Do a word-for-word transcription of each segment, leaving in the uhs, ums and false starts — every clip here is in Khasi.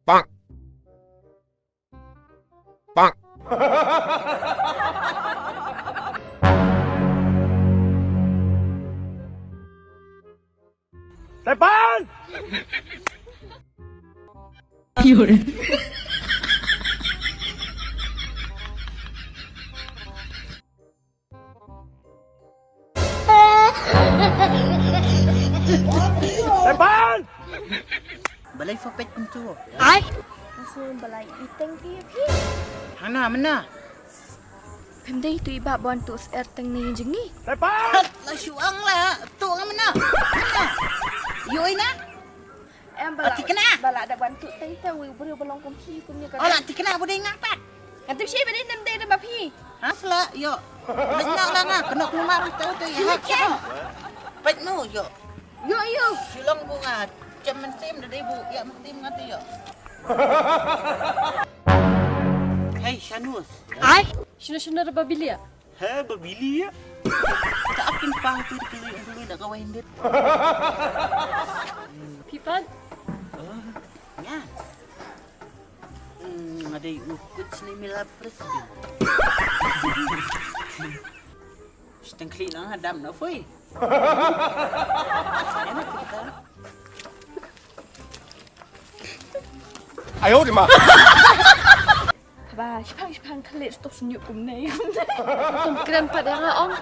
Bang. Bang. Tepan! Tepan! Balei fa peit kumtu? Ai. Ngi sngewbha ïa phi teng phi ïa phi. Hana mena? Phim dei tu i bah ban tu syiar teng ne jong ngi. Tepan! La shu ong la tu nga mena. Ïohi na? Em ba la. Ati kena. Ba la da ban tu teng teng wi briew ba long kum phi kum ne ka. Ola ti kena bu dei nga pat. Kan tu shi ba dei nem dei da ba phi. Ha sla ïo. Lek nak la nga kena keluar tu tu ïa. Peit nu ïo. Ïo ïo. Shilong bu nga. Cem mensim da dei bu ïa mensim nga tu ïo. Hei Shanus. Ai. Shino shino da ba bilia. He ba bili ïa. Ta akin pang tu di kili ulu na ka wain dit. Pipan. Nga. Hmm, ada u kut sini mila presiden. Siteng klik na adam na foi. Enak kita. Ayo di ma. Ba, shipang shipang klik stok senyum kumne. Tum kren pat ïa nga ong.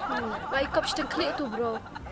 Ba ikop siteng klik tu bro.